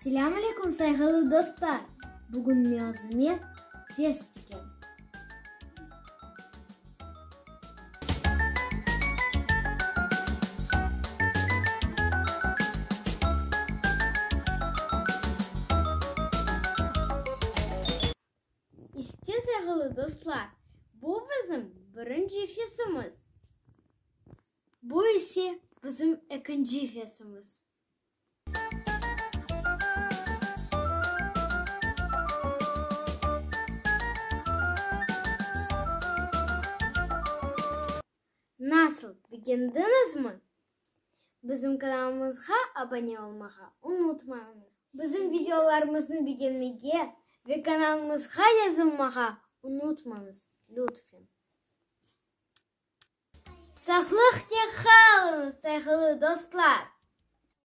Selâm aleyküm, sayğılı dostlar! Bugün men özüme fes tikem. İşte, sayğılı dostlar, bu bizim birinci fesimiz. Bu ise bizim ekinci fesimiz. Nasıl, begendiñizmi? Bizim kanalımızğa abone olmağa unutmañız. Bizim videolarımıznı begenmege ve kanalımızğa yazılmağa unutmañız, lütfen. Sağlıqnen qalıñız, sayğılı dostlar!